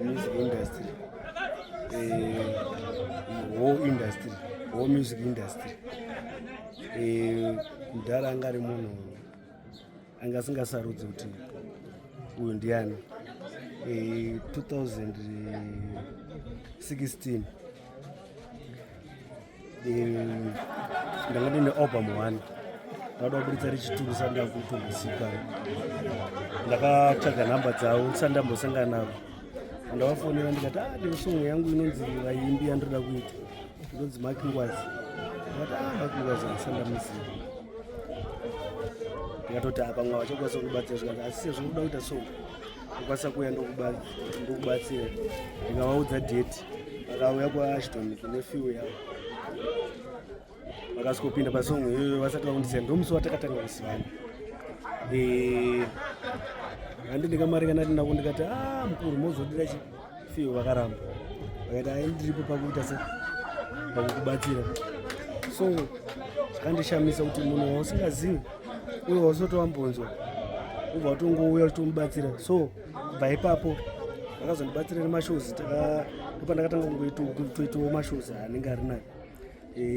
Music industry, whole industry, whole music industry. Mudhara anga ari munhu anga asingasarudzi kuti uyu ndiani. 2016 ndanga ndine album one ndauda kuburitsa rechituru sandakutombosika. Ndakatsvaga nhamba dzavo ndisati ndambosangana navo. Ndavafonera ndikati, "Ah, ndine song yangu inonzi Vaimbi yandoda kuita, inonzi Mark Ngwazi." Ndikati, "Ah, Mark Ngwazi handisati ndamuziva." Ndikatoti apa mwa vachakwanisa kundibatsira. Zvikanzi, "Asi sezvo uda kuita song, ndokwanisa kuuya ndokubatsira." Ndikavaudza date, vakauya kuAshton kune field yavo, vakasvikopinda pasong iyoyo vasati vakundisiya. Ndomusi watakatanga kuzivana. Handi ndikamari kana ndinako, ndikati, "A, mukuru, mozodira chi field?" Vakaramba, vakati, "Ai, ndiripo pakuita se pakukubatsira." So zvakandishamisa kuti munhu wausingazivi uye wausati wambonzwa ubva watongouya uchitomubatsira. So kubva ipapo vakazondibatsira nemashows. Ndopa ndakatanga kungoitoitawo mashows anenge ari nayo,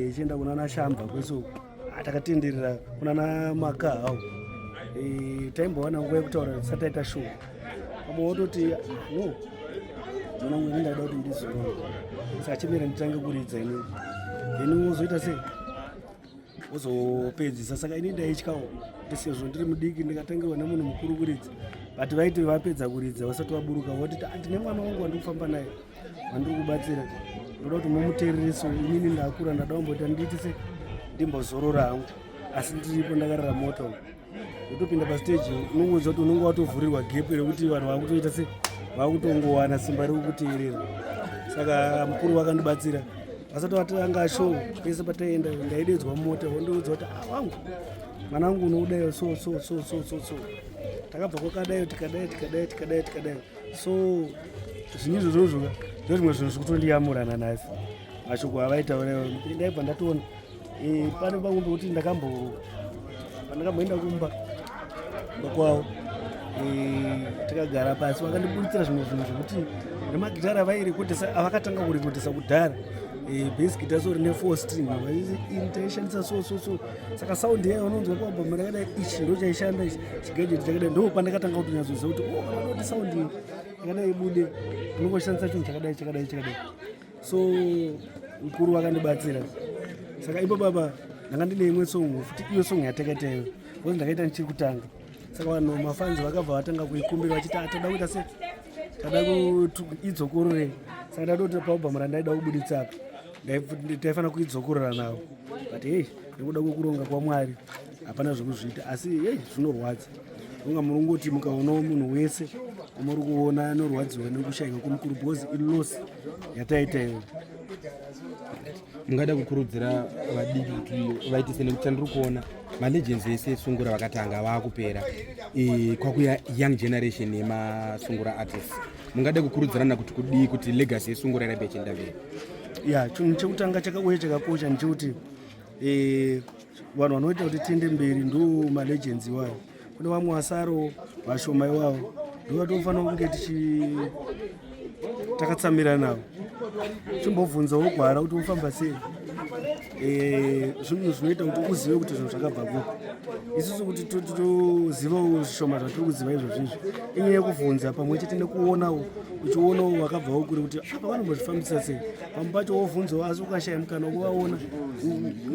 ichienda kuna nashamba kwese uku. Takatenderera kuna namakahau. Taimbowana nguva yekutaura tisati taita show. Pamwe wototi, "No, mwanangu, ini ndaida kuti ndizorora, saka chimira nditange kuridza inini, then wozoita sei, wozopedzisa." Saka ini ndaityawo kuti sezvo ndiri mudiki ndikatangirwa nemunhu mukuru kuridza. But vaiti vapedza kuridza, vasati vaburuka, votiti, "Ah, ndine mwana wangu wandiri kufamba naye, wandiri kubatsira, ndoda kuti mumuteerereso. Inini ndakura, ndada kumboti ndiite se ndimbozorora hangu, asi ndiripo ndakarara mota umu." Utopinda pastage, unongoziva kuti unonge watovhurirwa gap rekuti vanhu vakutoita se vakutongowana simba rekukuteerera. Saka mukuru vakandibatsira vasati vatanga show. Pese pataienda ndaidedzwa mumota, vondiudza kuti, "Ah, wangu, mwana wangu, unoudayo so so so so so so, takabva kwakadai, tikadai, tikadai, tikadai, tikadai." So zvinhu izvozvozvo ndo zvimwe zvinhu zviri kutondiyamura nanhasi, mashoko avaitaura. Ndaibva ndatoona pane pamwe pekuti pandakamboenda kumba kwavo, tikagara pasi, vakandiburitsira zvimwe zvinhu zvekuti nemagitara avairekodhesa, avakatanga kurekodhesa kudhara, bass guitar so rine four string, ini taishandisa so so so. Saka sound yayo unonzwa kualbum rakadai, ichi ndo chaishanda, ichi chigadget chakadai. Ndo pandakatanga kutonyatsoziva kuti, oh, kana kuti sound iyi yakadai ibude, unongoshandisa chinhu chakadai, chakadai, chakadai. So mukuru vakandibatsira. Saka ipo baba ndanga ndine imwe song futi, iyo song yatakaita iyo, because ndakaita ndichiri kutanga. Saka vanhu mafans vakabva vatanga kuikumbira vachiti, "Ah, toda kuita se tada kuti idzokororei." Saka ndatoti paalbum randaida kubuditsa apa taifanira kuidzokorora navo. But hei, nekuda kwekuronga kwaMwari hapana zvekuzviita. Asi hei, zvinorwadza unga murongoti mukaonawo munhu wese muri kuona anorwadziwa nekushayika kwomukuru, because iloss yataita iyoyo. Mungada kukurudzira vadiki kuti vaite sei? Nekuti chandiri kuona, malegends ese esungura vakatanga vaakupera, kwakuya young generation yemasungura artists. Mungada kukurudzirana kuti kudii kuti legacy yesungura irambe ichienda mberi? Ya, chinhu chekutanga chakauye chakakosha ndechekuti vanhu vanoita kuti tiende mberi ndo malegends iwayo. Kune vamwe vasaro vashoma, iwavo ndo vatofanira kunge tichi takatsamira navo, chimbobvunzawo gwara kuti ufamba sei. Zvinhu zvinoita kuti uzive kuti zvinhu zvakabva kupi. Isusu kuti tozivawo zvishoma zvatiri kuziva izvozvo izvi, inyaya yekubvunza pamwe chete nekuonawo, uchionawo vakabvawo kure kuti apa vanombozvifambisa sei. Pamwe pacho wobvunzawo, asi ukashaya mukana wekuvaona,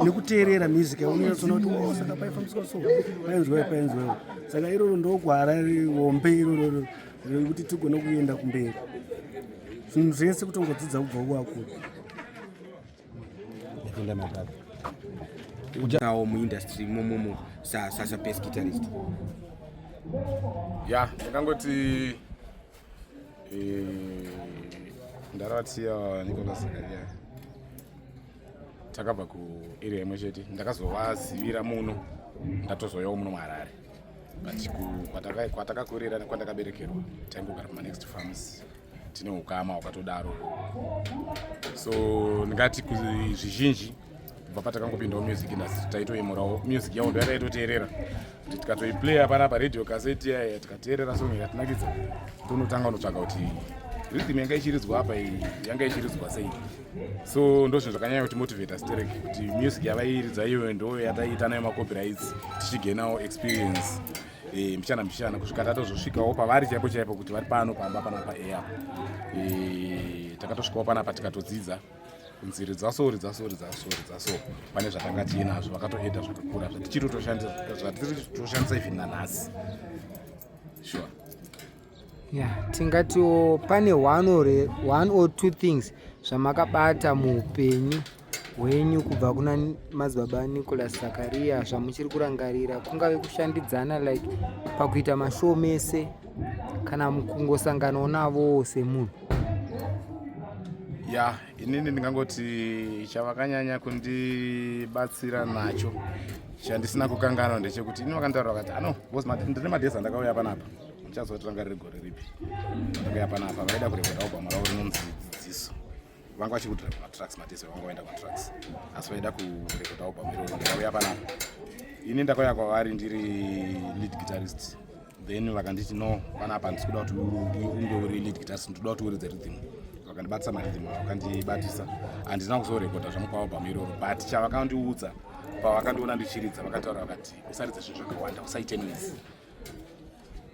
nekuteerera music yaunonyatsoona kuti, "Oh, saka paifambiswa so, painzwai, painzwaiwo." Saka iroro ndogwara hombe irororo rekuti tigone kuenda kumberi. Zvinhu zvese kutongodzidza kubva kuvakuru. Ndapinda mababa uchawo muindustry momomo sabass guitarist. Ya, ndakangoti ndaratiya Nicolas Zakaria, takabva kuarea imwe chete. Ndakazovazivira muno, ndatozoyawo muno muHarare, but kwatakakurira nekwandakaberekerwa taingogara kumanext farms, tine ukama hwakatodaro. So ndingati zvizhinji kubva patakangopindawo music industry taitoyemurawo music yavo, ndo yataitoteerera kuti tikatoiplaya panapa radio cassette yaya, tikateerera song ikatinakidza, tonotanga unotsvaga kuti Rhythm yanga ichiridzwa apa iyi yanga ichiridzwa sei? So ndo zvinhu zvakanyanya kuti motivata sterek, kuti music yavairidza iyoyo ndo yataiita nayo macopyrights, tichigenawo experience mbichana mbichana, kusvika tatozosvikawo pavari chaipo chaipo, kuti vari pano pamba panapa air. Takatosvikawo panapa, tikatodzidza kunzi ridza so, ridza so, ridza so, ridza so. Pane zvatanga tiinazvo, vakatoedha zvakakura zvatichiri kutoshandisa, zvatiri kutoshandisa even nanhasi, sure. Ya, tingatiwo pane one or two things zvamakabata muupenyu hwenyu kubva kuna Madzibaba Nicholas Zakaria zvamuchiri kurangarira, kungave kushandidzana, like pakuita mashow mese, kana kungosanganawo navowo semunhu? Ya, inini ndingangoti chavakanyanya kundibatsira nacho chandisina kukanganwa ndechekuti ini vakantaura vakati ano, because ndine madays andakauya panapa, ndichazoti ranga riri gore ripi ndakauya panapa, vaida kurekodha album ravo rinonzi Dzidziso. Vanga vachiri kudrive matrucks madays vanga vaenda kumatrucks, asi vaida kurekodha album iroro. Ndakauya panapa, ini ndakauya kwavari ndiri lead guitarist. Then vakanditi, "No, panapa handisi kuda kuti unge uri lead guitarist, ndinoda kuti uridze rhythm." Vakandibatisa marhythm, vakandibatisa. Handina kuzorekodha zvangu paalbum iroro, but chavakandiudza pavakandiona ndichiridza, vakataura vakati, "Usaridze zvinhu zvakawanda, usaite noise."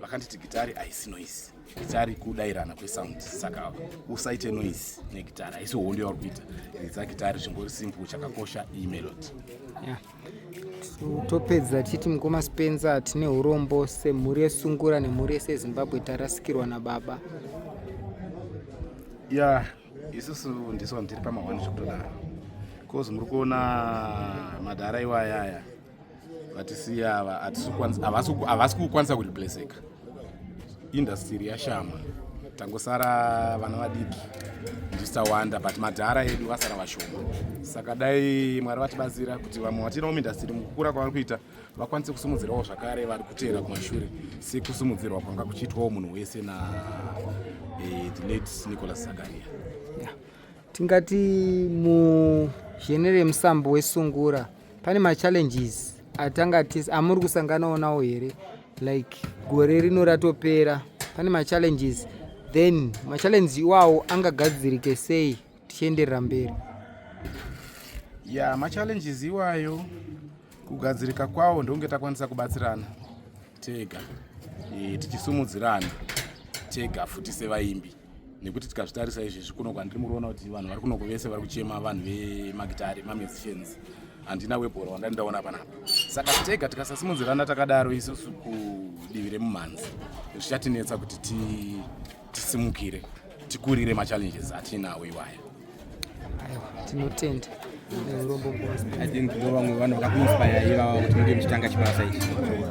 Vakanditi, "Gitari haisi noise, gitari kudayirana kwesound, saka usaite noise negitari, haisi hondo yauri kuita, ridza gitari zvingori simple, chakakosha imelody." Ya. Topedza tichiti, mukoma Spencer, tine urombo semhuri yeSungura nemhuri yese yeZimbabwe, tarasikirwa nababa. Ya, isusu ndisu vanhu tiri pamahwani zvekutodaro, cause muri kuona madhara iwayaya vatisiya ava, havasi kukwanisa kureplaceka. Industry yashama, tangosara vana vadiki ndisawanda, but madhara edu vasara vashoma. Saka dai Mwari vatibatsira kuti vamwe vatinawo muindustry, mukukura kwavari kuita, vakwanise kusumudzirawo zvakare vari kuteera kumashure, sekusumudzirwa kwanga kuchiitwawo munhu wese na the late Nicholas Zakaria. Tingati mugenre yemusambo wesungura pane machallenges atanga amuri kusanganawo nawo here? Like gore rino ratopera, pane machallenges, then machallenges iwawo angagadzirike sei tichienderera mberi? Ya, machallenges iwayo kugadzirika kwawo ndonge takwanisa kubatsirana tega, tichisumudzirana tega futi sevaimbi, nekuti tikazvitarisa izvezvi kuno kwandiri, muriona kuti vanhu vari kunoko vese vari kuchema, vanhu vemagitari, mamusicians, handina webhora wandani ndaona panapa. Saka tega tikasasimudzirana takadaro isusu kudivi remumhanzi, zvichatinetsa kuti tisimukire, tikurire machallenges atinawo iwaya. Aiwa, tinotenda neurombo, mukoma I Spencer. think ndo vamwe vanhu vakakuinspire ivava kuti munge muchitanga chibasa ichi.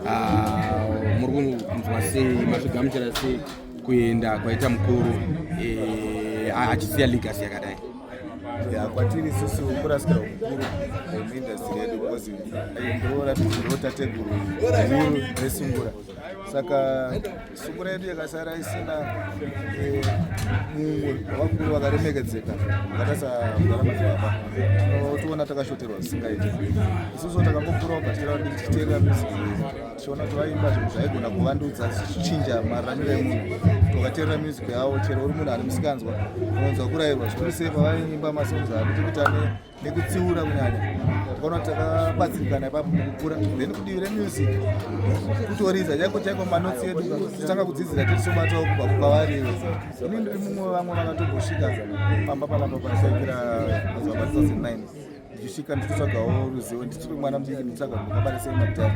Ah, muri kunzwa sei, mazvigamuchira sei kuenda kwaita mukuru, achisiya legacy yakadai? Ya, kwatiri isusu kurasikirwa kukuru muindustry yedu, because ndo tateguru guru resungura. Saka sungura yedu yakasara isina mumwe wavakuru vakaremekedzeka vakaita samudhara Madzibaba. Tinotoona takashoterwa zvisingaiti. Isusu takangokurawo patira tichiteerera music, tichiona kuti vaimba zvinhu zvaigona kuvandudza, zvichichinja mararamiro emunhu. Tokateerera music yavo, chero uri munhu ane musikanzwa, unonzwa kurayirwa zvikuru sei pavaiimba masongs ane chekuita nekutsiura kunyanya. Takaona kuti takabatsirikana ipapo mukukura. Then kudivi remusic, kutoridza chaiko chaiko, manotsi edu totanga kudzidzira tichisobatawo kubva kwavari. Ini ndiri mumwe vamwe vakatombosvika pamba panapa pashaikira Madzibaba 2009, ndichisvika ndichitsvagawo ruzivo, ndichiri mwana mudiki, ndichitsvaga kuti ndingabata sei magitari.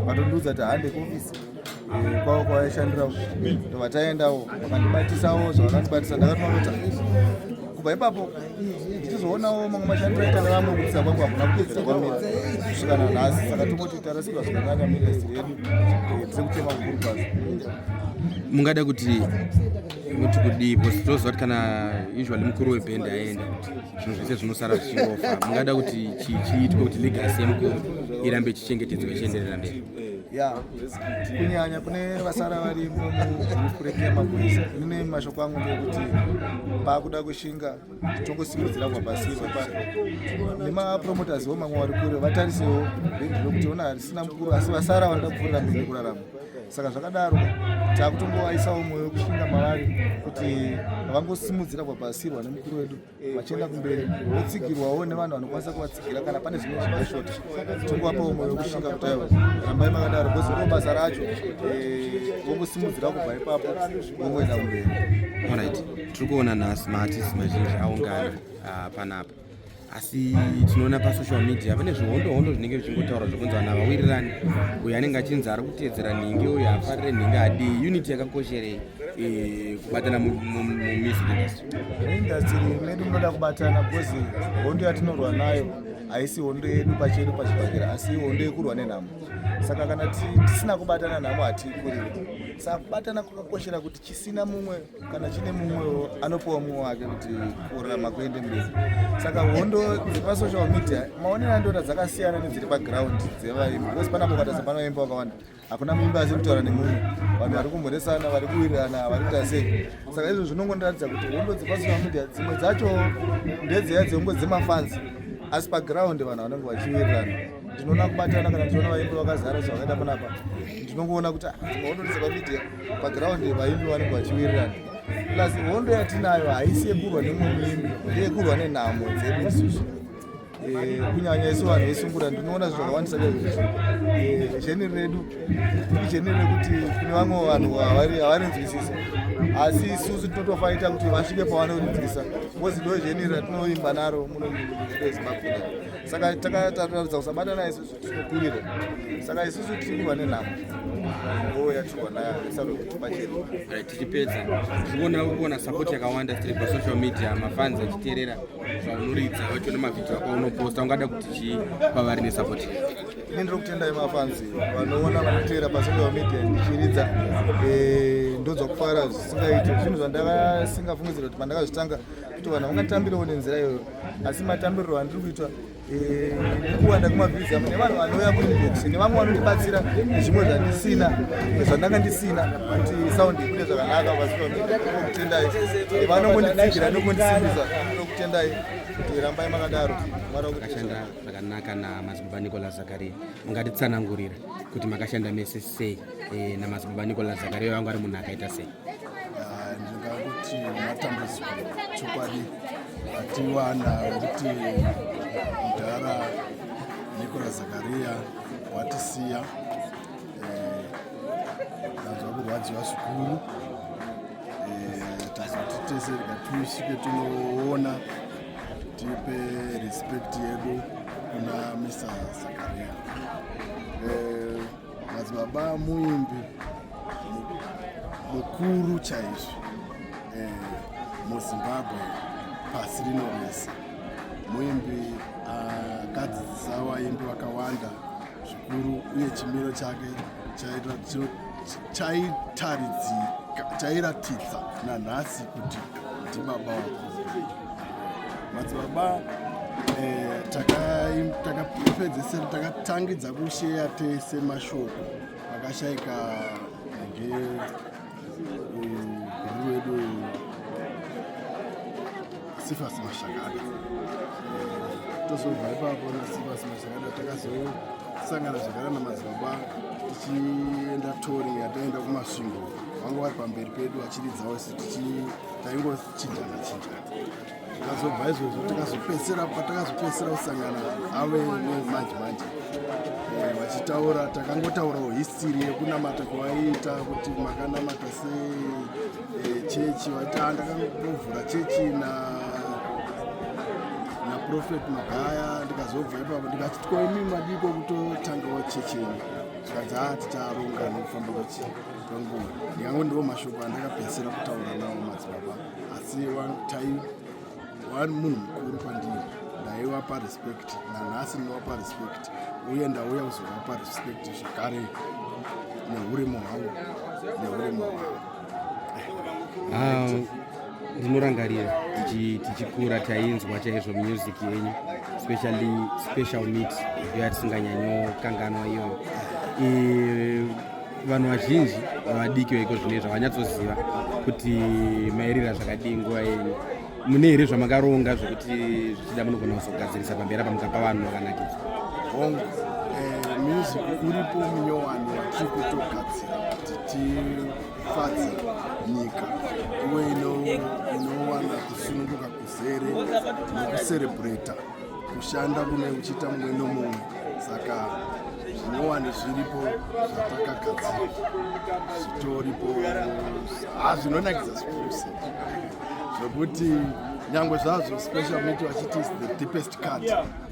Vatondiudza kuti hande kuofisi kwavo kwavaishandira, ndobva taendawo, vakandibatisawo zvavakandibatisa. Ndakatoona kuti kubva ipapo ndichizoonawo mamwe mashandiro aita nevamwe, kudzidza kwangu hakuna kupedzera kwamira kusvika nanhasi. Saka tongoti tarasikirwa zvakanyanya muindustry yedu, tiri kuchema kukuru kwazvo. Mungada kuti muti kudii? Because toziva kuti kana usually mukuru webhendi aenda, zvinhu zvese zvinosara zvichingofa. Mungada kuti chiitwe kuti legacy yemukuru irambe ichichengetedzwa, ichienderera mberi? Ya, kunyanya kune vasara varimo mugroup reKhiama Boys, inini mashoko angu ndekuti paakuda kushinga, tongosimudzira kubva pasirwe nemapromoters wo mamwe vari kure, vatarisewo bhendi rokuti ona harisina mukuru, asi vasara vanoda kupfuurira mberi nekurarama. Saka zvakadaro takutongovaisawo mwoyo wekushinga mavari kuti vangosimudzira kubva pasirwa nemukuru wedu vachienda kumberi, votsigirwawo nevanhu vanokwanisa kuvatsigira kana pane zvimwe zvingashota. Tingovapawo mwoyo wekushinga kuti aiwa, rambai makadaro, because ndo basa racho, vongosimudzira kubva ipapo vongoenda kumberi. Alright, tiri kuona nhasi maartist mazhinji aungana panapa, asi tinoona pasocial media pane zvihondo hondo zvinenge zvichingotaura zvokunzi vanhu havawirirani, uyu anenge achinzi ari kuteedzera nhingi, uyu hafarire nhingi, adii. Unity yakakosherei, kubatana mumusic industry? Muindustry medu munoda kubatana because hondo yatinorwa nayo haisi hondo yedu pachedu pachibhakera, asi hondo yekurwa nenhamo. Saka kana tisina kubatana, nhamo hatiikuriri. Saka kubatana kwakakoshera kuti chisina mumwe kana chine mumwewo anopiwa mumwe wake kuti kurarama kuende mberi. Saka hondo dzepasocial media, maonero andiona, dzakasiyana nedziri paground dzevaimbi, because panapo ukatarisa panoimba vakawanda, hakuna muimbi asiri kutaura nemumwe. Vanhu vari kumboresana, vari kuwirirana, vari kuita sei. Saka izvo zvinongondiratidza kuti hondo dzepasocial media dzimwe dzacho ndedzeya dzeungo dzemafans, asi paground vanhu vanenge vachiwirirana. Ndinoona kubatana kana ndichiona vaimbi vakazara zvakaita panapa. Ndinongoona kuti dzimwe hondo ndedzepamedia, paground vaimbi vanenge vachiwirirana. Plus hondo yatinayo haisi yekurwa nemumwe muimbi, ndeyekurwa nenhamo dzedu isusu, kunyanya isu vanhu vesungura. Ndinoona zvakawandisa chaizvo. Genre redu igenre rekuti kune vamwe vanhu havarinzwisisi, asi isusu tinotofaita kuti vasvike pavanorinzwisa, because ndo genre ratinoimba naro muno munyika yeZimbabwe. Saka takataratidza kusabatana isusu tinokurira. Saka isusu tiri kurwa nenhamo, ndo yatirwa nayo isaropachena. Right, tichipedza, tiri kuona support yakawanda tiri pasocial media, mafans achiteerera zvaunoridza, vachiona mavhidhio ako aunoposta. Ungada kuti chii kwavari nesupport? Ini ndiri kutendai mafans vanoona, vanoteera pasocial media ndichiridza. Ndonzwa kufara zvisingaiti, zvinhu zvandakasingafungidzira kuti pandakazvitanga kuti vanhu vangatambirawo nenzira iyoyo, asi matambiriro andiri kuitwa, nekuwanda kwemaviews amo, nevanhu vanouya kuinbox, nevamwe vanotibatsira nezvimwe zvandisina, zvandanga ndisina, kuti sound ibude zvakanaka pasocial media, ndinokutendai. Vanongonditsigira nekundisimbisa, ndinokutendai kuti rambai makadaro. Mwari wakuti Makashanda zvakanaka namadzibaba Nicolas Zakaria. Mungatitsanangurira kuti makashanda mese sei namadzibaba Nicolas Zakaria, vangu ari munhu akaita sei? Ah, ndingakuti matambudziko chokwadi atiwana wekuti mudhara Nicolas Zakaria watisiya. Ndanzwa kurwadziwa zvikuru. Tazoti tese rikatusvike tinoona, tipe respect yedu kuna Mr Zakaria. Madzibaba muimbi mukuru chaizvo muZimbabwe, pasi rino rese. Muimbi akadzidzisa vaimbi vakawanda zvikuru, uye chimiro chake chairatidza nanhasi kuti ndibaba wakuru madzibaba. Takapedzesera takatangidza kusheya tese mashoko akashayika nge uyu guru wedu Sifas Mashakada. Tozobva ipapo naSifas Mashakada, takazosangana zvakare namadzibaba tichienda touring yataenda kuMasvingo. Vanga vari pamberi pedu vachiridzawo, isu taingochinjana chinjana. Takazobva izvozvo, takazopedzisira, patakazopedzisira kusangana ave nemanje manje, vachitaura, takangotaurawo history yekunamata kwavaiita, kuti makanamata sei, chechi. Vati, "Ah, ndakangovhura chechi na naProphet Magaya." Ndikazobva ipapo ndikati, "Ko imi madiko kutotangawo chechi yenyu?" Zvikanzi, "A, ticharonga nekufamba kwenguva." Ndikango ndiwo mashoko andakapedzisira kutaura nawo madzibaba, asi tai wani munhu mukuru kwandiri, ndaivapa respect, nanhasi ndinovapa respect, uye ndauya kuzovapa respect zvakare neuremu hwavo, neuremu hwavo. Ah, ndinorangarira tichikura tainzwa chaizvo music yenyu, especially Special Meat iyo yatisinganyanyokanganwa iyoyo. Vanhu vazhinji vadiki vaiko zvino zvavanyatsoziva kuti mairira zvakadii nguva yenyu. Mune here zvamakaronga zvekuti zvichida munogona kuzogadzirisa pamberi apa mukapa vanhu vakanakidzwa? Hongu. Music uripo munyowani watiri kutogadzira kuti tifadze nyika iwe inowana kusununguka kuzere nekuserebreta kushanda kune uchiita mumwe nomumwe. Saka zvinyowani zviripo zvatakagadzira zvitoripo, zvinonakidza zvikuru sei, zvekuti nyangwe zvazvo Special Meat vachiti is the deepest cut,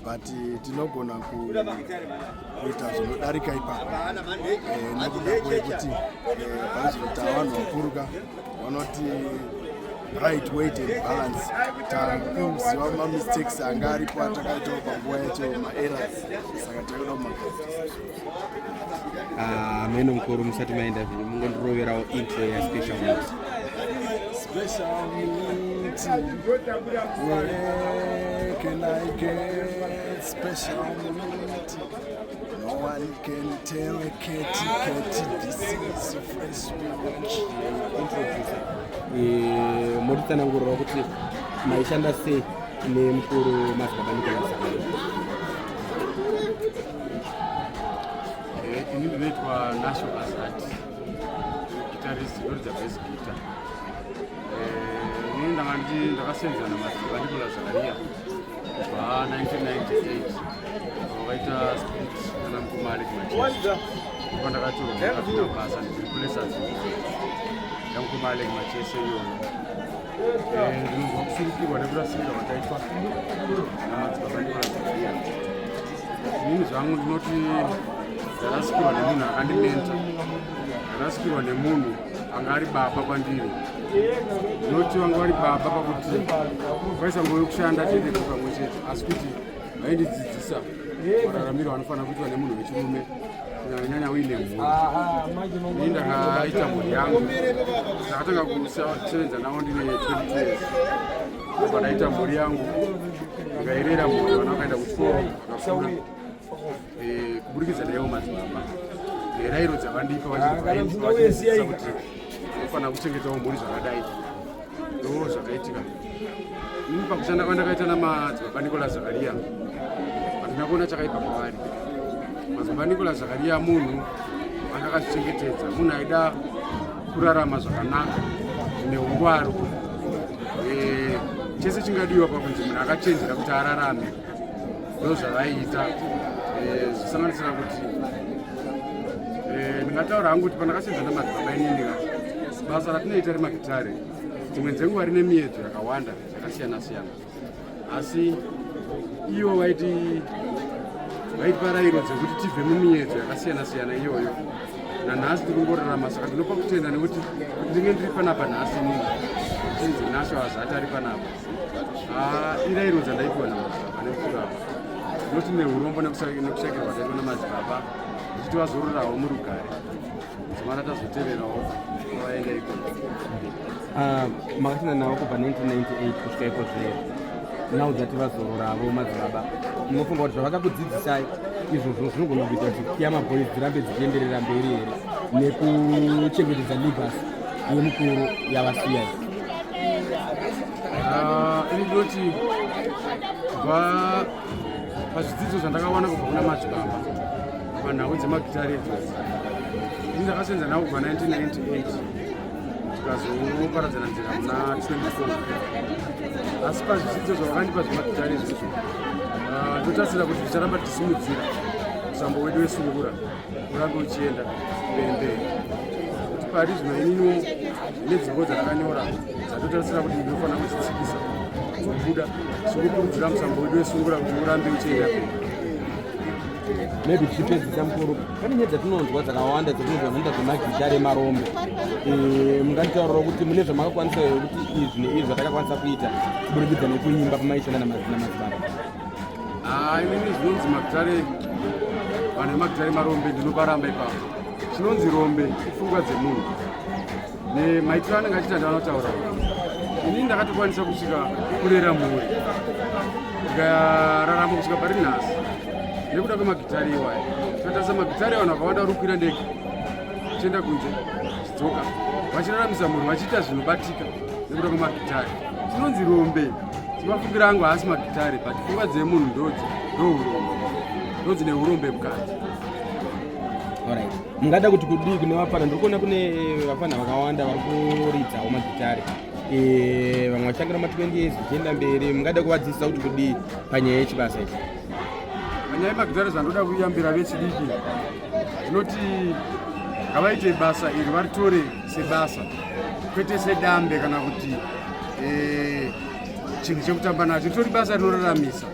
but tinogona kuita zvinodarika ipapo, nekuda kwekuti paizvota vanhu vakuruka vanoti right weight and balance. Takuziva mamistakes anga aripo atakaitawo panguva yacho, maerrors, saka takuda kumagadzirisa. Ah, meno mukuru, musati maenda zvenyu, mungondiroverawo intro yaSpecial Meat. Special meat, where can I get special meat? No one can tell a kitty kitty this is fresh meat. Introducer, motitsanangurirawo kuti maishanda sei nemukuru Madzibaba Nicolas Zakaria. Ini ndinoitwa Nasho Azati, guitarist, ndoridza bass guitar. Inini ndanga ndakasenza namadzibaba Nicolas Zakaria kubva 1998, vakaita split nana mukoma Alec Machesi. Kubva ndakatorwa, ndakapinda basa ndichireplacer yamukoma Alec Machesi iyoyo. Ndinonzwa kusurukirwa nekurasikirwa kwataitwa namadzibaba Nicolas Zakaria. Inini zvangu ndinoti ndarasikirwa nemunhu akandimenta, ndarasikirwa nemunhu anga ari baba kwandiri. Ndinoti vanga vari baba pakuti vaisangove kushanda chete pamwe chete, asi kuti vaindidzidzisa mararamiro anofanira kuitwa nemunhu wechirume, kunyanyanyanya uine mhuri. Ini ndakaita mhuri yangu, ndakatanga kusevenza navo ndine 22 years. Ndobva ndaita mhuri yangu, ndikairera mhuri, vana vakaenda kuchikoro, vakakura kuburikidza naivo madzibaba nerayiro dzavandipa, vachindidzidzisa kuti unofanira kuchengetawo mhuri zvakadai. Ndo zvakaitika. Ini pakushanda kwandakaita namadzibaba Nicolas Zakaria, handina kuona chakaipa kwavari. Madzibaba Nicolas Zakaria munhu anga akazvichengetedza, munhu aida kurarama zvakanaka zvine ungwaru. Chese chingadiwa pakunzi munhu akachenjera kuti ararame, ndo zvavaiita. Zvisanganisira kuti ndingataura hangu kuti pandakasenza namadzibaba inini ka, basa ratinoita remagitare dzimwe dzenguva rine miedzo yakawanda yakasiyana siyana, asi ivo vaiti vaitipa rayiro dzekuti tibve mumiedzo yakasiyana siyana iyoyo. Nanhasi tiri kungorarama. Saka ndinopa kutenda nekuti kuti ndinge ndiri panapa nhasi, inini chinzi Nasho Azati ari panapa, irayiro dzandaipiwa namadzibaba nemukuru avo. Ndinoti neurombo nekushakirwa taitwa namadzibaba, ndichiti vazororawo murugare, dzimara tazoteverawo vaenda ikoko. Ah, makashanda navo kubva 1998 kusvika iko zvino. Now that vazororavo madzibaba, munofunga kuti zvavakakudzidzisai izvozvo zvinogona kuita kuti Khiama Boys dzirambe dzichienderera mberi here nekuchengetedza legacy yemukuru yavasiya iyi? Ah, ini ndinoti kubva pazvidzidzo zvandakawana kubva kuna madzibaba panhau dzemagitari idzodzo, ini ndakasenza navo kubva 1998, tikazoparadzana nzira muna 24, asi pazvidzidzo zvavakandipa zvemagitari izvozvo, ndotarisira kuti zvicharamba tichisimudzira musambo wedu wesungura urambe uchienda mberi mberi, kuti pari zvino ininiwo nedzimbo dzandakanyora dzatotarisira kuti ndinofanira kudzitsikisa dzobuda, zvokukurudzira musambo wedu wesungura kuti urambe uchienda mberi. Maybe tichipedzisa, mukuru, pane nyaya dzatinonzwa dzakawanda, dzatinonzwa zvinoita zvemagitare emarombe. Munganditaurirawo kuti mune zvamakakwanisa here kuti izvi neizvi zvatakakwanisa kuita kuburikidza nekuimba pamaishanda namadzibaba? Ah, inini zvinonzi magitare, vanhu vemagitare marombe, ndinoparamba ipapo. Chinonzi rombe ipfungwa dzemunhu nemaitiro anenge achiita ndavanotaura. Inini ndakatokwanisa kusvika kurera mhuri, ndikararama kusvika pari nhasi nekuda kwemagitari iwaya. Tikatarisa magitari, vanhu vakawanda vari kukwira ndege vachienda kunze, vachidzoka, vachiraramisa mhuri, vachiita zvinobatika nekuda kwemagitari. Chinonzi rombe, timafungiro angu, haasi magitari, but pfungwa dzemunhu ndodzi ndourombe, ndodzine urombe mukati. Alright. Mungada kuti kudii kune vafana? Ndiri kuona kune vafana vakawanda vari kuridzawo magitare. Eh, vamwe vachangira ma 20 years zvichienda mberi. Mungada kuvadzidzisa kuti kudii panyaya yechibasa ichi? Panyaya yemagitare zvandoda kuyambira vechidiki ndinoti ngavaite basa iri varitore sebasa kwete sedambe kana kuti eh, chinhu chekutamba nacho. Ritori basa rinoraramisa.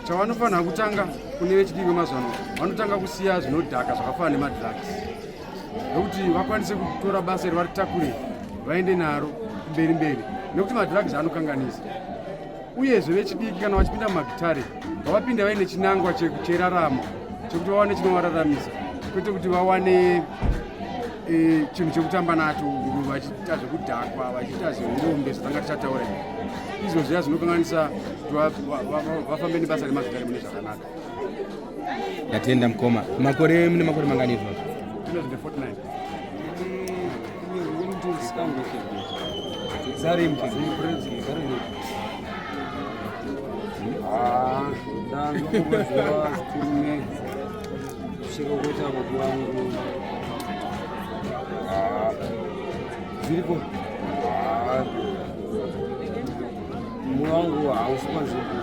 Chavanofanira kutanga kune vechidiki vemazuva ano vanotanga kusiya zvinodhaka zvakafanana nemadrugs nekuti vakwanise kutora basa iri varitakure vaende naro mberi mberi nekuti madrugs anokanganisa. Uyezve vechidiki kana vachipinda mumagitare ngavapinde vaine chinangwa cheraramo chekuti vawane chinovararamisa kwete kuti vawane e, chinhu chekutamba nacho vachiita zvekudhakwa vachiita zveurombe zvatanga tichataura izvo zviya zvinokanganisa kuti vafambe nebasa remagitare mune zvakanaka. Ndatenda mukoma. Makore mune makore mangani izvozvo? Ndine 49. Ndanzwa zvikuru nekusvika kuita baba vangu zviriko. Mwoyo wangu hausi panzvimbo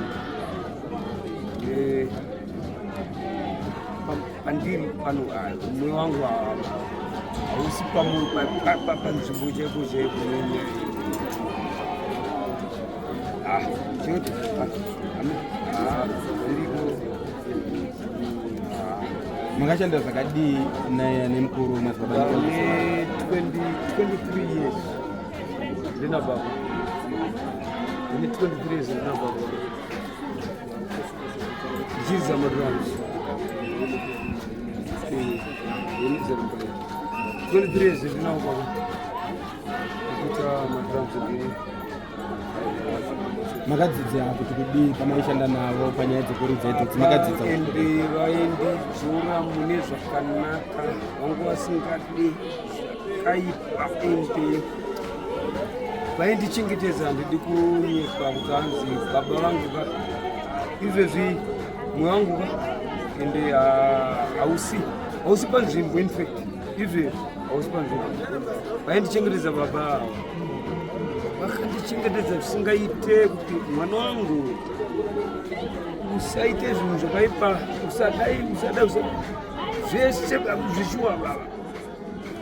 pandiri pano. Mwoyo wangu hausi panzvimbo chaipo chaipo nenyaya chinoti zviriko. Makashanda zvakadii nemukuru madzibaba? Ne 23 years ndina baba, ndine 23 years ndina baba ndichiridza madrums. 23 years ndinawo baba ndikuita madrums ndiri. Makadzidza kuti kudii pamaishanda navo panyaya dzekuridza idzodzi? Makadzidza kuti Ende kudii? Vaindidzora mune zvakanaka, vangu vasingadi zvakaipa, ende vaindichengetedza. Handidi kunyepa kuti hanzi baba vangu ka izvezvi mwoyo wangu ka ende hausi panzvimbo. Infact izvezvi hausi panzvimbo. Vaindichengetedza baba ava, vakandichengetedza zvisingaite kuti mwana wangu usaite zvinhu zvakaipa, usadai, usadai, usadai, zvese zvishuwa. Baba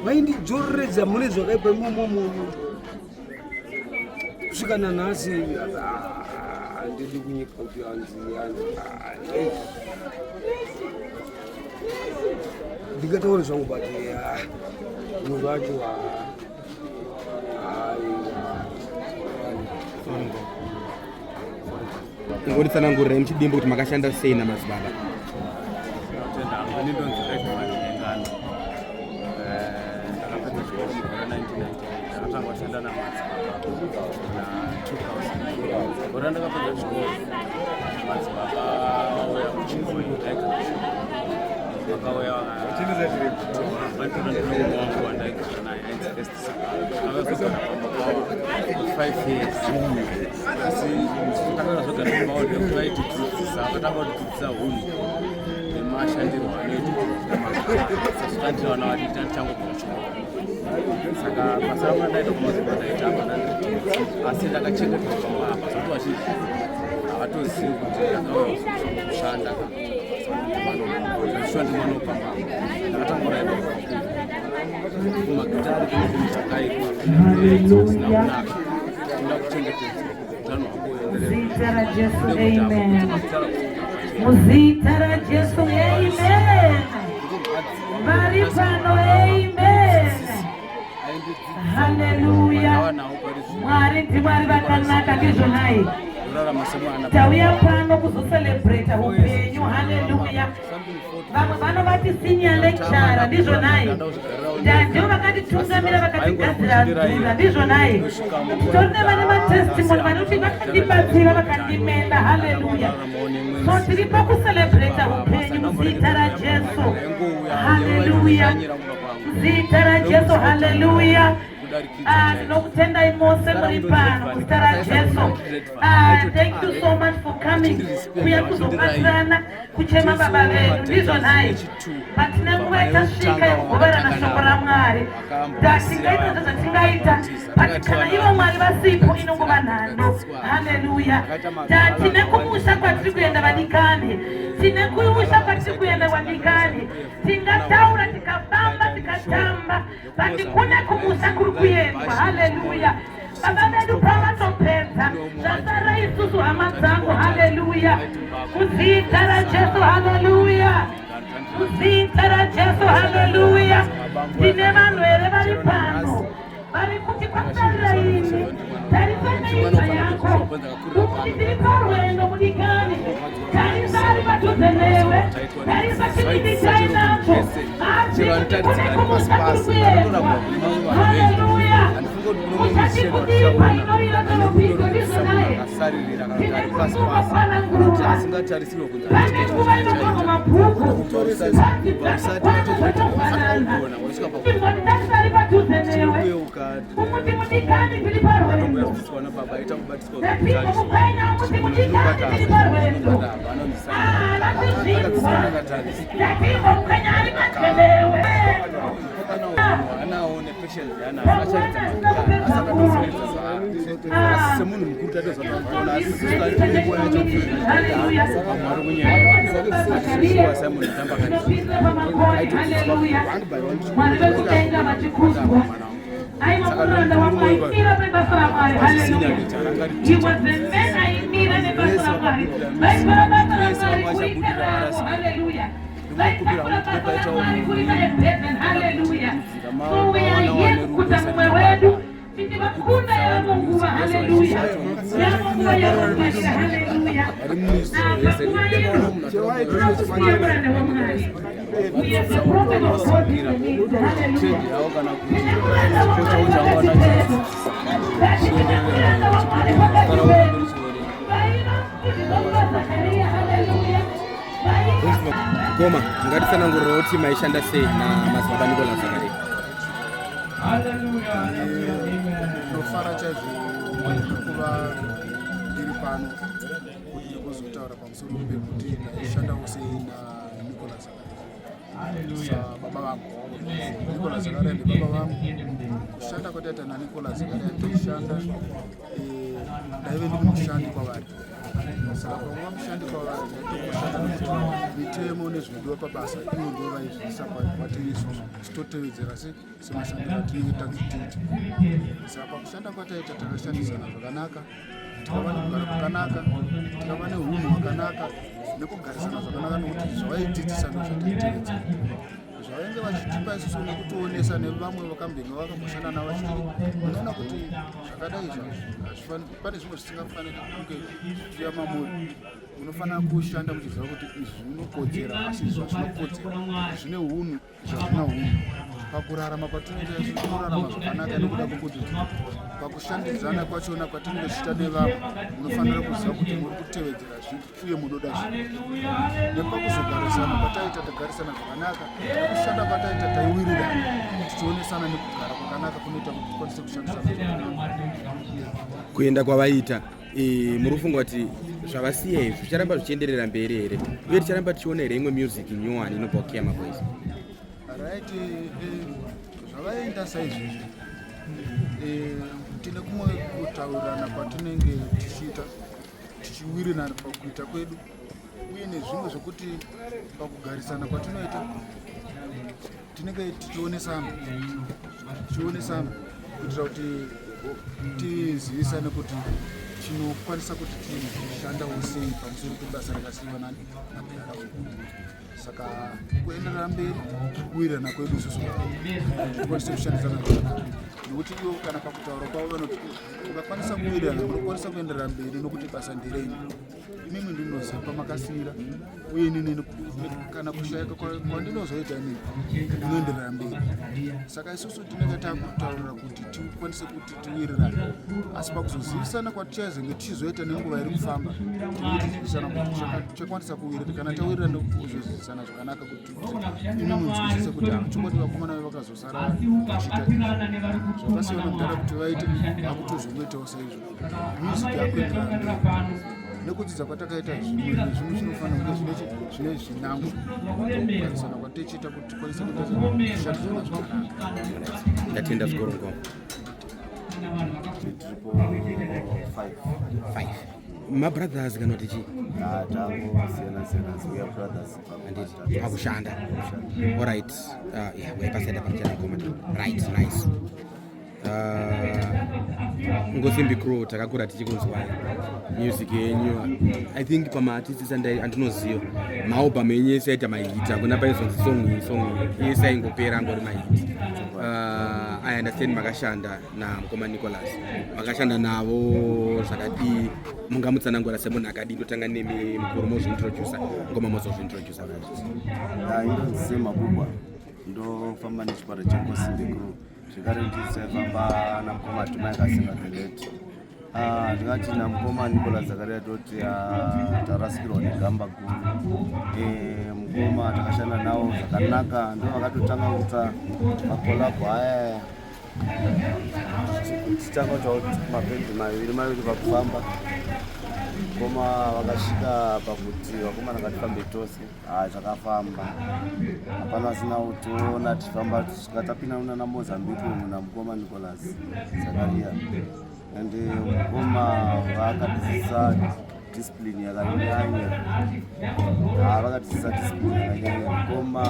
vaindidzoreredza mune zvakaipa imomomo kusvika nanhasi. Handidi kunyika kuti hanzi hanzi ndingataure zvangu, but zvinhu zvacho aiwa. Ingonditsanangurirai muchidimbu kuti makashanda sei namadzibaba. Tenda. Ini ndonzi Edmund Ngengano. Ndakapedza chikoro mugore 1998. Ndakatanga kushanda namadzibaba na 2000. Gore randakapedza chikoro madzibaba vauya kuchikoro, ndaigara vakauya vatora ndinoumwe wangu wandaigara naye ainzi First. Akazogara pamba pavo 5 years, asi takazogara pamba pavo nekuti vaitidzidzisa. Vakatanga kutidzidzisa hunhu nemashandirwo anoita sezvo vana vadiki tandichangobva kuchikoro. Saka basa rangu randaita kumadzibaba ndaitamba nandiri, asi ndakachengetwa pamba apa zvokuti vazhinji havatozivi kuti ndakauya kushanda. Shuwa ndimwana wepamba apa. Ndakatanga kuraiwa kumagitari kune zvinhu zvakaipa zvisina kunaka, tinoda kuchengetedzwa kuti utano hwako uenderere. Zita raJesu, amen. Muzita raJesu, amen. Vari pano, amen. Haleluya. Mwari ndiMwari vakanaka, ndizvo nhai. Kurarama semwana. Tauya pano kuzocelebrata upenyu, haleluya. Vamwe vanovati senior lecturer, ndizvo nhai. Ndio vakatitungamira, vakatigadzira nzira, ndizvo nhai. Titori nevane matestimony vanoti vakandibatsira, vakandimenda, haleluya. So tiripo kucelebrata upenyu muzita raJesu, haleluya. Zita raJesu, haleluya. Ah, ndinokutendai mose muri pano muzita raJesu. Ah, thank you so much for coming kuya kuzobatsirana kuchema baba vedu, ndizvo nhai. Patina nguva. Nguva ichasvika yekugoverana shoko raMwari. Tingaita zvose zvatingaita, but kana ivo Mwari vasipo inongova nhando. Haleluya. Tine kumusha kwatiri kuenda vadikani, tine kumusha kwatiri kuenda vadikani. Tingataura, tikafamba, tikatamba, but kune kumusha kuri kuendwa. Haleluya. Baba vedu pavatopedza, zvasara isusu hama dzangu. Haleluya. Muzita raJesu, haleluya. Muzita raJesu, haleluya. Tine vanhu here vari pano vari kuti kwasarira ini? Tarisa neimba yako ukuti tiri parwendo mudikani. Tarisa ari padhuze newe, tarisa chivindi chainacho, asi kuti kune kumusha kuri kuendwa. Haleluya. Uchatikudipa inorira torobiko ndizvo naye. Tine kusuka nguva. Pane nguva inotorwa mabhuku, panzi dzakakwana zvatofanana. Imbonditarisa ari padhuze newe, umuti mudikani, tiri parwendo. The people mukwenya, umuti mudikani, tiri parwendo. Ah, vakuzvinzwa. Ndatimbo mukwenya ari padhuze newe. Anawo nepatience yaanayo, acharidza magitare asati asi semunhu mukuru tatozatoona, asi isusu tati nguva yacho vamwe vari kunyepa. Simon Tamba Inopinda pamakore, haleluya. Mwari vekudenga vachikudzwa. Aiwa muranda waMwari, nebasa raMwari, haleluya. He was the man aimira nebasa raMwari. Vaikora basa raMwari kuita ravo, haleluya. Vaitakura basa raMwari kuita eburden, haleluya. So we are here kukudza mumwe wedu titi vakunda yavo nguva, haleluya. Yavo nguva yavokwanira, haleluya. Panguva ino tinokusiya muranda waMwari. We have the prophet of God in the midst, haleluya. Yavo kana kuti Tine muranda waMwari pakati pedu. Tine muranda waMwari pakati pedu. Vaiva mufundisi waZakaria, haleluya. Vaiva Koma ngatitsanangurira kuti maishanda sei namadzibaba Nicolas Zakaria. Ndinofara chaizvo kuva ndiri pano kuti ndikuzotaura pamusoro pekuti ndaishandawo sei naNicolas Zakaria sababa vangu. Nicolas Zakaria ndibaba vangu. Kushanda kwataita naNicolas Zakaria, taishanda, ndaive ndiri mushandi kwavari. Saka pakuva mushandi kwavari, ndaitokushanda nekuti mitemo nezvinodiwa pabasa ivo ndo vaizviisa kwatiri isusu, tichitotevedzera semashandiro atinenge tanzi tiite. Saka pakushanda kwataita, takashandisana zvakanaka, tikava nekugara kwakanaka, tikava neunhu hwakanaka nekugarisana zvakanaka, nekuti zvavaitiitisa ndozvataitevedzera. Zvavainge vachitipa isusu nekutionesa nevamwe vakambenge vakamboshanda navo, vachiti munoona kuti zvakadai pane zvimwe zvisingafaniri kunge zvichiuya mamuri. Munofanira kushanda muchiziva kuti izvi zvinokodzera, asi izvi zvazvinokodzera zvine unhu, zvazvina unhu. Pakurarama kwatinoita isu, tinorarama zvakanaka nekuda kwekuti pakushandidzana kwachona kwatinenge tichiita nevamwe, munofanira kuziva kuti muri kutevedzera zvipi uye munoda zvipi. Nepakuzogarisana kwataita, tagarisana zvakanaka. Nekushanda kwataita, taiwirirana tichionesana nekugara kwakanaka kunoita kuti tikwanise kushandisana zvakanaka. Kuenda kwavaita, muri kufunga kuti zvavasiya izvi zvicharamba zvichienderera mberi here, uye ticharamba tichiona here imwe music nyowani inobva kuKhiama Boys? Right, zvavaenda saizvizvi, tine kumwe kutaurirana kwatinenge tichiita, tichiwirirana pakuita kwedu, uye nezvimwe zvekuti pakugarisana kwatinoita tinenge tichionesana kuitira kuti tizivisane kuti tinokwanisa kuti tishandawo sei pamusoro pebasa rakasiyiwa namudhara wedu. Saka kuenderera mberi kuwirirana kwedu isusu, tikwanise kushandisana zvakanaka, nekuti ivo kana pakutaura kwavo vanoti ukakwanisa kuwirirana munokwanisa kuenderera mberi, nokuti basa nderenyu, imimi ndinoziva pamakasiyira, uye inini kana kushayika kwandinozoita inini ndinoenderera mberi. Saka isusu tinenge takutaurira kuti tikwanise kuti tiwirirane, asi pakuzozivisana kwatichazenge tichizoita nenguva iri kufamba, tinenge tichizivisana kuti tichakwanisa kuwirirana. Kana tawirirana, kuzozivisana zvakanaka kuti imi munzwisise kuti chokwadi vakomana vakazosara vachiita zvakasiyana mudhara kuti vaite, vakutozongoitawo saizvo. Music yakuenderana mberi nekudzidza kwatakaita. Zvimwe nezvimwe zvinofanira kunge zvine zvinangwa kugarisana. tichiita kuti tikwanise kuita zvishandisana zvakanaka. Ndatenda zvikuru ngoma. Tiripo 5. 5 mabrothers kana kuti chii? Tangosiyana siyana, we are brothers. Handiti pakushanda. Alright, yeah, waipasada pamuchana ngoma. Right, nice. Ngosimbi Crew, takakura tichikunzwai music yenyu. I think pamaartists andinoziva, maalbum enyu ese aita mahit. Hakuna paizonzi song iyi, song iyi, yese aingopera angori mahit. I understand makashanda namukoma Nicholas. Makashanda navo zvakadii? Mungamutsanangura semunhu akadii? Ndotanga nemi mukuru, mozviintrodusa, ngoma mozozviintrodusa. Indonzi Semabubwa, ndofamba nechikwata cheNgosimbi Crew, zvekare ndisaifamba namukoma Tumai Kasenga the late. Ndingati namukoma Nicolas Zakaria toti tarasikirwa negamba guru. Mukoma takashanda navo zvakanaka, ndo vakatotanga kuita macollabo aya, tichitanga kuita mabhendi maviri maviri pakufamba. Mukoma vakasvika pakuti vakomana ngatifambe tose. Zvakafamba, hapana asina kutiona tichifamba tisvika tapinda munana Mozambique umu namukoma Nicolas Zakaria. And mukoma vakatidzidzisa discipline yakanyanya. Vakatidzidzisa discipline yakanyanya mukoma.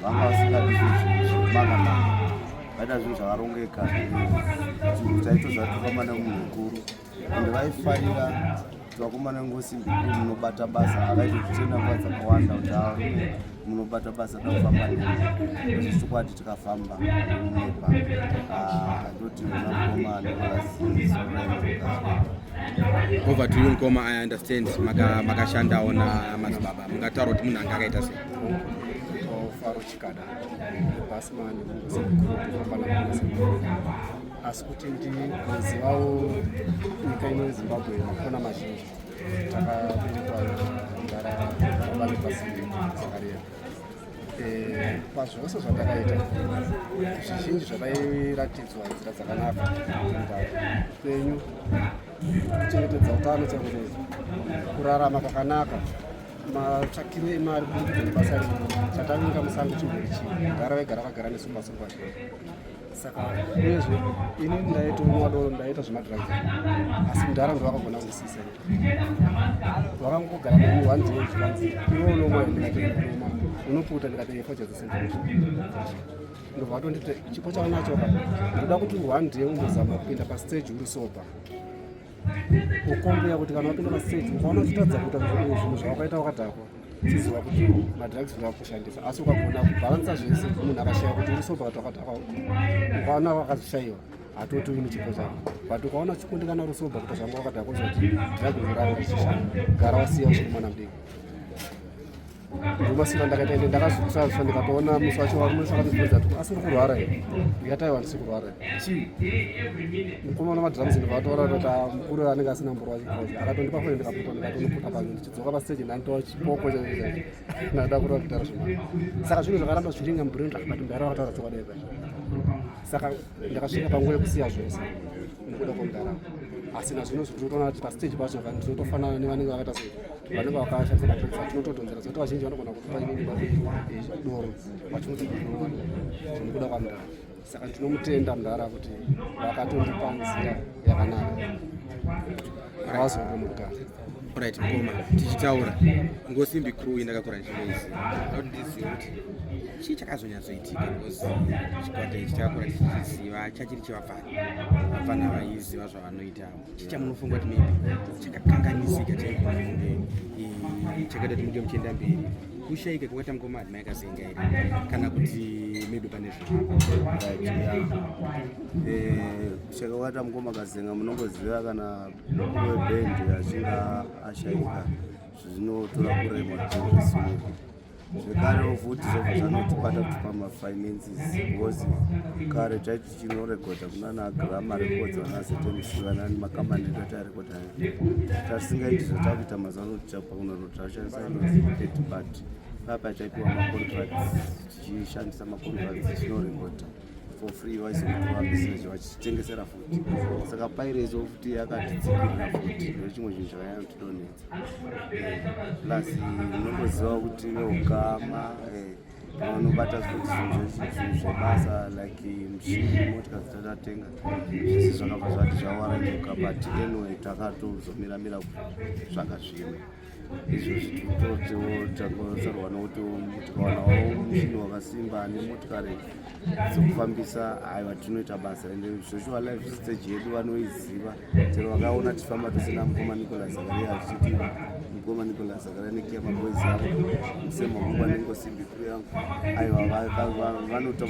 Vanga vasingadi zvekumanga, vaita zvinhu zvakarongeka. Taitoziva tofamba nemunhu mukuru, and vaifarira kuti vakomana Ngosimbi Crew munobata basa. Vaitotitenda nguva dzakawanda kuti arume munobata basa, da kufamba nemi. Chokwadi tikafamba nepa ndoti una mukoma Nicolas. Over to you, mukoma. I understand makashandawo namadzibaba. Mungataura kuti munhu anga akaita sei? Faro Chikada, bassman mukuru, famba. Asi kuti ndinozivawo nyika ino yeZimbabwe makona mazhinji, takaberekwa mudara baba Nicholas Zakaria. Pazvose zvatakaita, zvizhinji zvatairatidzwa nzira dzakanaka kuita upenyu, kuchengetedza utano chaiko chaizvo, kurarama kwakanaka, matsvakiro emari kuburikidza nebasa rino. Chatavinga musango chimbori chii, gara vegara vakagara nesu mumasungo azhinji. Saka uyezve ini ndaitomwa doro, ndaita zvemadrugs, asi mudhara ndo vakagona kundisisa. Vakangogara neni one day, zvikanzi, "Iwe unomwa?" Ndikati, "Unomwa." "Unoputa?" Ndikati, "Efodya dzese ndobva." Vatonditi, "Chipo chaunacho ka, ndoda kuti one day umbozama kupinda pastage uri sober, ukombeya kuti kana wapinda pastage ukaona uchitadza kuita zvinhu zvawakaita wakadhakwa, chiziva kuti madrugs urakushandisa. Asi ukagona kubhalansa zvese, munhu akashaya kuti uri sober kuti wakadhakwa, ukaona wakazvishayiwa, hatoti uri muchipo chako. But ukaona uchikundikana uri sober kuita zvanga wakadhakwa, uzoti drug rako richishanda, gara wasiya uchiri mwana mudiki." Ndomasira ndakaita, ende ndakazosazva ndikatoona musi wacho varume vakandibvunza kuti, "Asi uri kurwara here?" Ndikati, "Aiwa, ndisi kurwara." Chii, mukomana madrums ndikataura kuti, "Ah, mukuru anenge asina mboro wachikocha." Akatondipa foni, ndikaputa, ndikatonoputa panze. Ndichidzoka pastage ndanditora chipoko chacho chacho, ndada kurova gitara zvimwe. Saka zvinhu zvakaramba zviringa mubrain, but mudhara vakataura chokwadi pai. Saka ndakasvika panguva yekusiya zvose nekuda kwemudaramo. Asi nazvino zvinotoona kuti pastage pacho ndinotofanana nevanenge vakaita sei, vanenge vakashandisa madrugs. Tinotodhonzera zvokuti vazhinji vanogona kutopa inini doro vachinoti zvinokuda kwamudhara. Saka ndinomutenda mudhara kuti vakatondipa nzira yakanaka, vazoromurugare. Right, mukoma, tichitaura Ngosimbi Crew indakakura ndichinoiziva, kuti ndizive kuti chii chakazonyatsoitika, because chikwata ichi takakura tichichiziva chachiri chevapfana, vapfana vaiziva zvavanoita. Chii chamunofunga kuti maybe chakakanganisika, chaigona kunge chakaita kuti munge muchienda mberi? Kushayika kwakaita mukoma Admire Kazenga here, kana kuti maybe pane zvinhu? Kushayika kwakaita mukoma Kazenga, munongoziva kana mukuru webhendi achinge ashayika, zvinotora kurema kuti zvisimuke. Zvekarewo futi zvobva zvanotibata kuti pamafinances, because kare taiti tichinorekodha kunana Gramma Records, vana ZMC, vanani, makambani edu atairekodha, tatisingaiti zvatakuita mazuva ano, kuti pakunorodha tashandisa inonzi third party. Papa taipiwa macontracts, tichishandisa macontracts tichinorekodha. for free vaizokutora business vachitengesera futi saka piracy futi yakatitsikirira futi ndochimwe chinhu chakanyanya kutidonhedza eh, plus munongoziva kuti veukama eh, vanobata futi zvinhu zvebasa like mushini motikari dzatatatenga zvese zvakabva zvati zvawaranyuka but anyway takatozomiramira kutsvaga zvimwe izvozvi tikutotiwo tangosarwa nokuti tikawanawo mushini wakasimba nemotikari dzekufambisa haiwa tinoita basa ende zveshuwa life stage yedu vanoiziva chero vakaona tichifamba tisina mukoma nicolas zakaria achiti mukoma nicolas zakaria nekiya maboys avo semaguva nengosimbi kuru yangu aiwa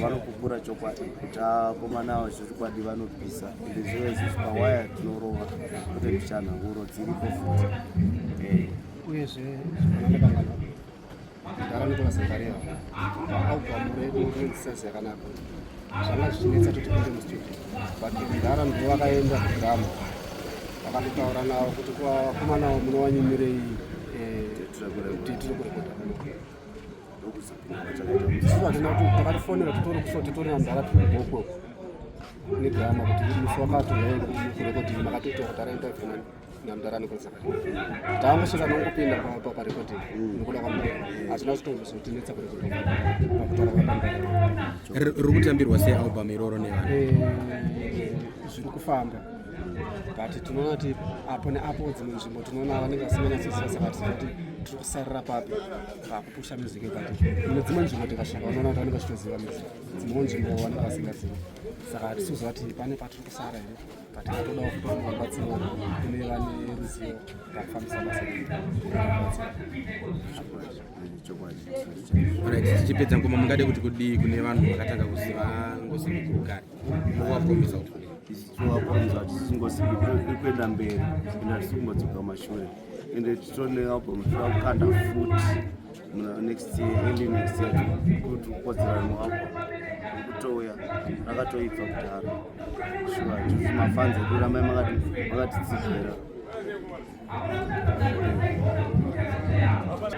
vanopupura chokwadi kuti akomana avo zvechokwadi vanopisa ende zviro izvi pawaya tinorova kwete mbichana huro dziripo futi eh. Uyezve zvakanaka Mudhara Nicholas Zakaria album redu rinonzi Size Yakanaka zvanga zvichinetsa kuti tipinde mustudio but mudhara ndivo vakaenda kugama vakandotaura navo kuti vakomana avo munowanyumirei eh, titiri kurekodha isusu hatina kuti takatifonera titori kuso titori namudhara tiri kubhokwe negama kuti musi wakati kurekodhini makatoita kuti araita vhenani namdara Nicholas Zakaria tangosvika nongopinda parekoding nokuda kwamudara hazvina kutozotinetsa kurekodha pakutaura kwamudara riri kutambirwa sei album iroro nevanhu eh, zviri kufamba but tinoona kuti apo neapo dzimwe nzvimbo tinoona vanenge vasinganyatsoziva saka tiziva kuti tiri kusarira papi pakupusha music but mune dzimwe nzvimbo tikasvika unoona kuti vanenge vachitoziva music dzimwewo nzvimbo vanenge vasingazivi saka hatisi kuziva kuti pane patiri kusara here but tinotodawo futi rubatsiro kune vane ruzivo pakufambisa basa Right, tichipedza ngoma mungade kuti kudii kune vanhu vakatanga kuziva ngozi mukuru kare movapromisa kuti kudii tinovapromisa kuti ngozi mukuru iri kuenda mberi ende hatisi kumbodzoka kumashure ende titone album toda kukanda futi muna next year early next year kuti kukodzera mualbum kutouya rakatoibva kudhara shuwa tiri mafans edu rambai makatitsigira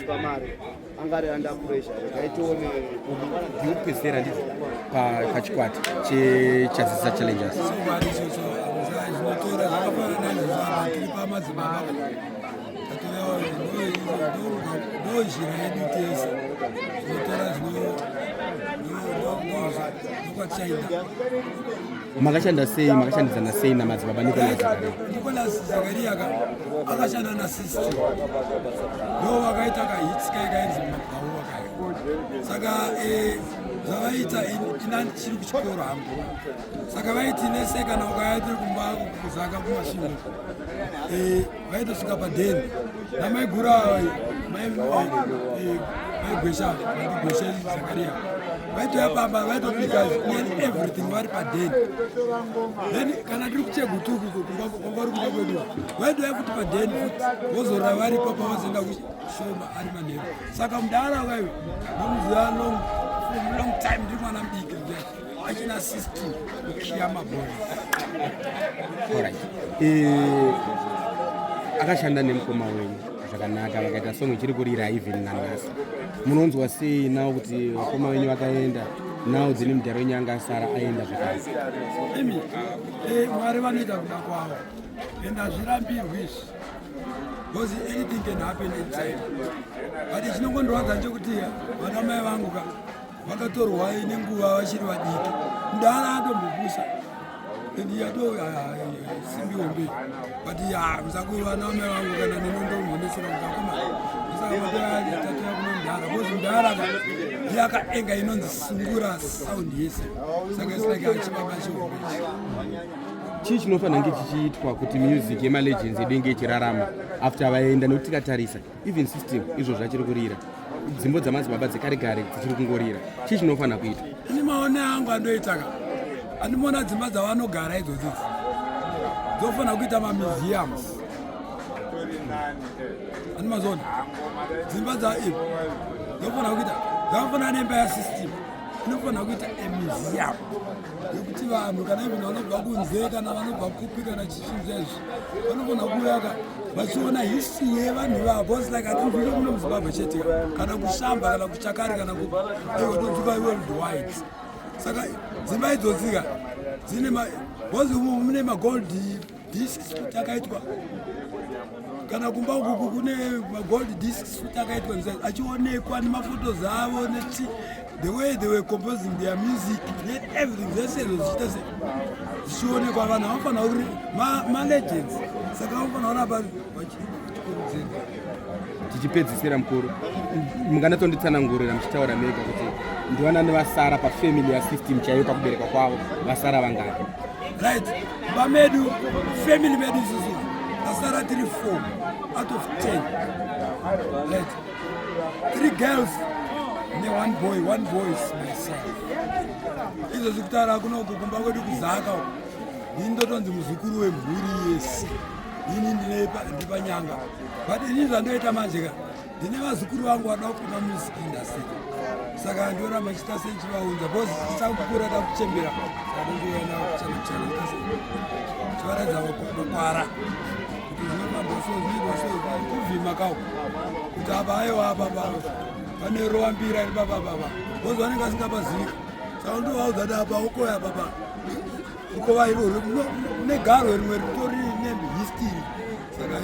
pamari anga ari under pressure regai tione ndikupedzisira nditi pachikwata chechazisa challengers zvinotora zvakafanana izvozvo apa tiri pamadzibaba ndonjira yedu tese zvinotora zvinokwatichaida makashanda sei makashandidzana sei namadzibaba nicolas zakaria nicolas zakaria ka akashanda nasystem ndo vakaita kahits kai kainzi mabhaua kayo saka eh, zvavaita ina ndichiri kuchikoro hangu saka vaiti nese kana ukaya tiri kumba kuzaka kumasvingo eh, vaitosvika padeni namaiguru ava maigwesha mandigwesha zakaria vaitouya pamba vaitobika nearly everything vari padeni then kana tiri kuchegutuku kwanga ri kumba kwedu vaitouya futi padeni futi vozorora varipo pavazoenda kushoma ari manheru saka mudara waiwe ndomuziva long long time ndiri mwana mudiki achina system kukiya mabhora Alright. Eh, akashanda nemukoma wenyu zvakanaka vakaita song ichiri kurira even nanhasi munonzwa sei now kuti vakoma venyu vakaenda now dzine mudhara wenyu anga asara aenda zvakare imi eh, mwari vanoita kuda kwavo and hazvirambirwi izvi because anything can happen anytime but chinongondorwadza nchekuti vana mai vangu ka vakatorwa nenguva vachiri vadiki mudara atombopusa and yato simbi hombe but ya musakuva namai vangu kana nenondombonesera kuti akoma saka matoya kuna mudhara because mudhara ka ndiye akaenga inonzi sungura sound yese saka it's like achibaba chihombe chii chinofanira kunge chichiitwa kuti music yemalegends yedu inge ichirarama after vaenda nekuti tikatarisa even system izvo zvachiri kurira dzimbo dzamadzibaba dzekare kare dzichiri kungorira chii chinofanira kuitwa ini maone angu andoitaka andimoona dzimba dzavanogara idzodzidzi dzofanira kuita mamuseums andimazoona dzimba dza dzofanira kuita dzakafanana nemba yasystem inofanira kuita amuseum yekuti vanhu kana even vanobva kunze kana vanobva kupi kana chichinzezvi vanofanira kuuya ka vachiona history yevanhu ivavo because like hatinzwike muno muzimbabwe chete kana kushamba kana kuchakari kana kuiwe tonzwika world wide saka Dzimba idzodzika dzine bhozi umu mune magold discs kuti akaitwa kana kumba ukuku kune magold discs kuti akaitwa achionekwa nemafotos avo nechi the way they were composing their music everything zvese izvo zvichiita se zvichionekwa vanhu vanofanira kuri malegends saka vanofanira kuramba vachikurudzirwa. Tichipedzisira mukuru, munganatsonditsanangurira muchitaura mega kuti ndivanani vasara pafamily yasystem chaiyo pakuberekwa kwavo, vasara vangani? Right, mba medu, family medu isusu vasara tiri 4 out of 10. Right, three girls ne one boy. One boy is my son. Izvozvi kutaura kunoku kumba kwedu kuzaka uku, ndini ndotonzi muzukuru wemhuri yese. Ini ndine ndipanyanga, but ini zvandoita manje ka, ndine vazukuru vangu vada kupinda music industry, saka ndoramba chiita senchivaunza because tichakukura takuchembera, saka ndondiuya navo kuchana kuchana chivaratidza makwara kuti zvinofamba so, zvinoitwa so, kuvhima kawo kuti apa aiwa, apa pane rova mbira iri papapapa, because vanenge vasingapazivi. Saka ndovaudza kuti apa ukoya papa rukova iroro negarwe rimwe ritori nehistory, saka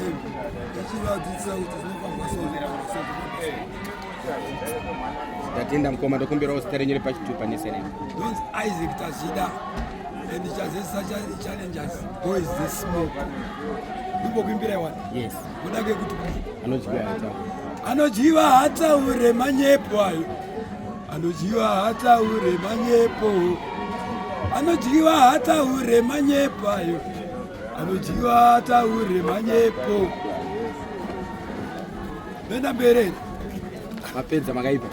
ichivadzidzisa kuti zvinofamba so, zvinofamba so, zvinofamba so. Ndatenda mukoma. Ndokumbirawo zita renyu repachitupa nesurname. Ndonzi Isaac Tazvida and Chazesa Challengers Boys Zesmoke. Ndimbokuimbira iwani? Yes. Kuda kekuti anodyiwa hata Anodyiwa hataure manyepo ayo, anodyiwa hataure manyepo, anodyiwa hataure manyepo ayo, anodyiwa hataure manyepo. Ndoenda mberi. Mapedza, makaipa.